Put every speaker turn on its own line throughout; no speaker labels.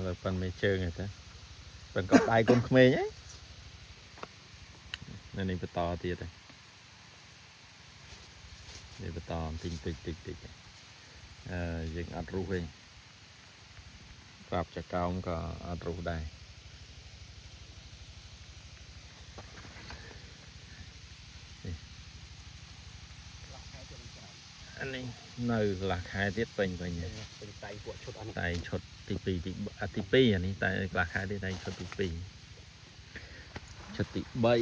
ដល់ប៉ិនមេជើងហ្នឹងទៅប៉ិនកប់ដៃកូនក្មេងហ៎នៅនេះបន្តទៀតហើយនេះបន្តបន្តិចតិចតិចតិចអឺយើងអត់រុះទេប្រាប់ចកោមក៏អត់រុះដែរអានេះនៅកន្លះខែទៀតពេញពេញ
ពេញតែពួកឈុតអស់នេះ
តែឈុតទី2ទីទី2អានេះតែកន្លះខែទៀតតែឈុតទី2ឈុតទី3មួយ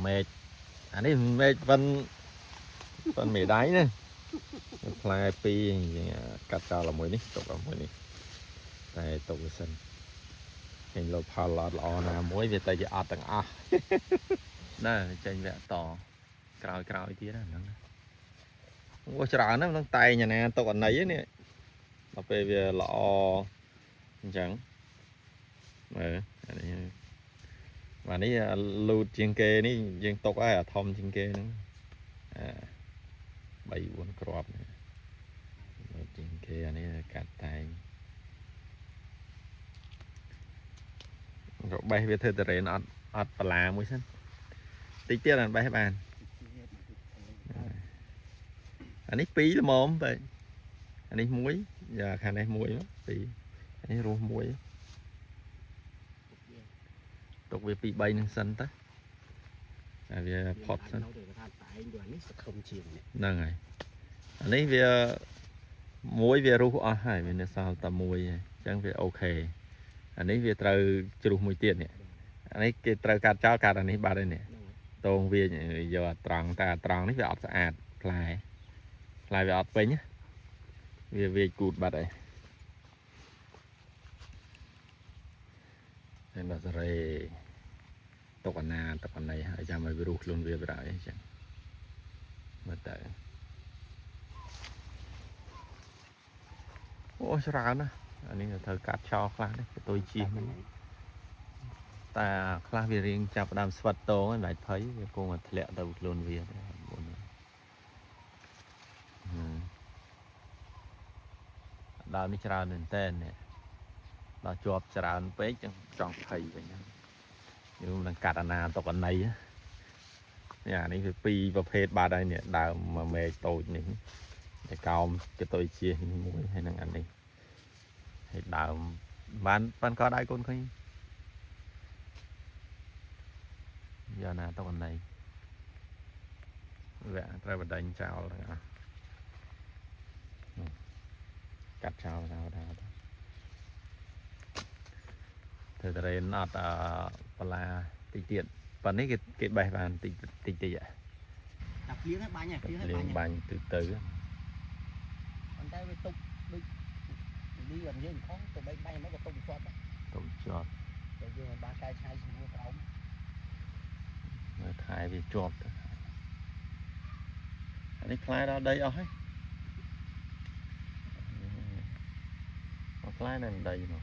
មែកអានេះមែកប៉ិនប៉ិនមេដៃណាផ្លែពីរកាត់ចោលមួយនេះទុកមួយនេះតែទុកវាសិនឃើញលោកផលអត់ល្អណាមួយវាទៅជាអត់ទាំងអស់ណែចេញវគ្គតក្រោយក្រោយទៀតហ្នឹងអូច្រើនណាស់ហ្នឹងតែងណាទុកអណីនេះដល់ពេលវាល្អអញ្ចឹងមើលអានេះបាទនេះលូតជាងគេនេះយើងទុកហើយអាធំជាងគេហ្នឹងអា3 4គ្រាប់នេះលូតជាងគេអានេះកាត់តែងរបេះវាធ្វើតរេនអត់អត់បលាមួយសិនតិចទៀតអានបេះបានអានេះ2ល្មមបែអានេះមួយយ៉ាខាងនេះមួយពីរអានេះរស់មួយទុកវា2 3នឹងសិនទៅតែវាផុតសិន
ទៅថាតែងយកនេះសង្ឃឹមជាងនេះ
ហ្នឹងហើយអានេះវាមួយវារុះអស់ហើយវានៅសល់តែមួយហើយអញ្ចឹងវាអូខេអានេះវាត្រូវជ្រុះមួយទៀតនេះអានេះគេត្រូវកាត់ចោលកាត់អានេះបាត់ហើយនេះ
ហ្នឹង
តងវាយកអាត្រង់តែអាត្រង់នេះវាអត់ស្អាតផ្លែផ្លែវាអត់ពេញណាវាវាគូតបាត់ហើយហើយដល់សេរីទុកអាណាទុកអាណីហើយចាំឲ្យវារុះខ្លួនវាបណ្ដោយអញ្ចឹងមើលទៅអូច្រើនណាស់អានេះត្រូវកាត់ចោលខ្លះនេះទៅជិះនេះតែខ្លះវារៀងចាប់ផ្ដើមស្វិតតងហើយមិនបាច់ភ័យវាគង់តែធ្លាក់ទៅខ្លួនវាទេមុនហឹមដើមនេះច្រើនមែនតើនេះដល់ជាប់ច្រើនពេកចឹងចង់ភ័យវិញហ្នឹងយើងមិនដឹងកាត់អាណាទុកអាណីណានេះអានេះវាពីរប្រភេទបាត់ហើយនេះដើមមួយមែកតូចនេះតែកោមកតុយជានេះមួយហើយនឹងអានេះហើយដើមបានបានក៏ដៃកូនឃើញយកណាទុកអាណីវគ្គត្រូវបដិញចោលទាំងអស់កាត់ចោលចោលចោលធ្វើតរេនអត់អបលាតិចទៀតប៉ុន្នេះគេគេបេះបានតិចតិចតិច
តែភ្លៀងហើយបាញ់ហើយភ្លៀងហើយ
លៀ
បាញ់
ងបាញ់ទៅទៅ
ប៉ុន្តែវាទុកដូចលីអត់យើងខំទៅបីបាញ់មិនក៏ទុកជាប់
ទុំជាប់
តែយើងមិនបានកែច្នៃស្រួលក្រោម
មើលថែវាជាប់ទៅអានេះផ្លែដល់ដីអស់ហើយមកផ្លែនៅដីមក